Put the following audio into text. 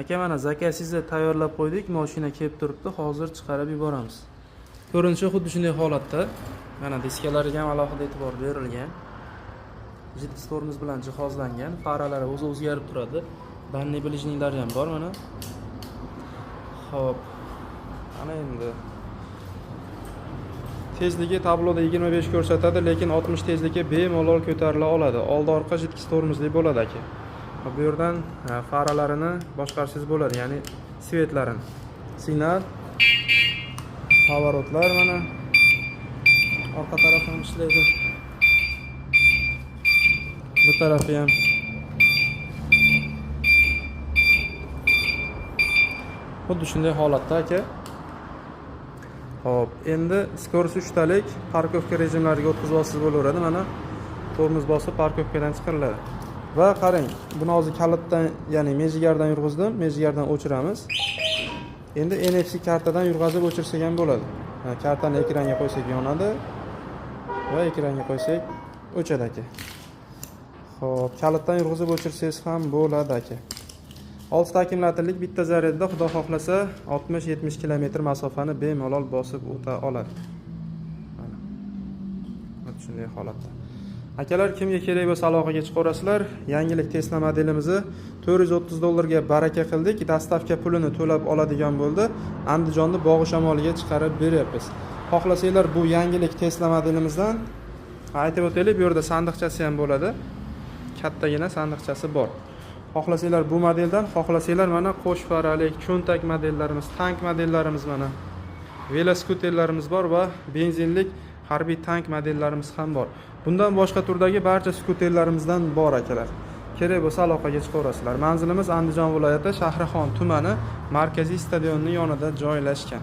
Aka, mana zakazingizni tayyorlab qo'ydik, mashina kelib turibdi, hozir chiqarib yuboramiz. Ko'rinishi xuddi shunday holatda. Mana diskalariga ham alohida e'tibor berilgan. Жидкий tormoz bilan jihozlangan, faralari o'zi o'zgarib turadi. Дальний ближний lari ham bor mana. Xo'p. Ana endi tezligi tabloda 25 ko'rsatadi, lekin 60 tezlikka bemalol ko'tarila oladi. Oldi orqa жидкий tormozli bo'ladi, aka. Bu yerdan faralarini boshqarsangiz bo'ladi, ya'ni свет larini. Signal, поворот lar mana orqa tarafi ham ishlaydi. Bu tarafi ham. Xuddi shunday holatda, aka. Xo'p, endi скорость 3 talik парковка rejimlariga o'tkazib olsangiz bo'laveradi. Mana tormoz bosib парковка dan chiqariladi. Va qarang, buni hozir kalitdan, ya'ni mejigardan yurg'izdim, mejigardan o'chiramiz. Endi NFC kartadan yurg'azib o'chirsak ham bo'ladi. Kartani ekranga qo'ysak yonadi va ekranga qo'ysak o'chadi, aka. Xo'p, kalitdan yurg'izib o'chirsangiz ham bo'ladi, aka. 6 ta akkumulyatorlik, bitta zaryadda xudo xohlasa 60-70 kilometr masofani bemalol bosib o'ta oladi. Mana. Mana shunday holatda. Akalar, kimga kerak bo'lsa, aloqaga chiqaverasizlar. Yangilik Tesla modelimizni 430 dollarga baraka qildik. Доставка pulini to'lab oladigan bo'ldi. Andijonni Bog'i Shamoliga chiqarib beryapmiz. Xohlasanglar, bu yangilik Tesla modelimizdan aytib o'taylik, bu yerda sandiqchasi ham bo'ladi. Kattagina sandiqchasi bor. Xohlasanglar bu modeldan, xohlasanglar mana qo'sh faralik, cho'ntak modellarimiz, tank modellarimiz mana. Veloskuterlarimiz bor va benzinlik harbiy tank modellarimiz ham bor. Bundan boshqa turdagi barcha skuterlarimizdan bor, akalar. Kerak bo'lsa, aloqaga chiqaverasizlar. Manzilimiz Andijon viloyati, Shahrixon tumani, markaziy stadionning yonida joylashgan.